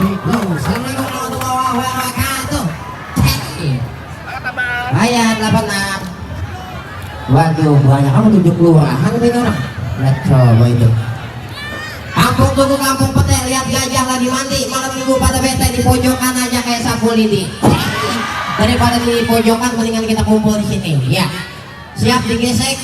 Assalamualaikum warahmatullahi wabarakatuh. Ayat 86. Waduh, banyak kamu 7 kelurahan ini orang. Lihat coba itu. Kampung tunggu kampung petel, lihat gajah lagi mandi. Malam minggu pada bete di pojokan aja kayak sapu lidi. Daripada di pojokan mendingan kita kumpul di sini. Ya. Siap digesek.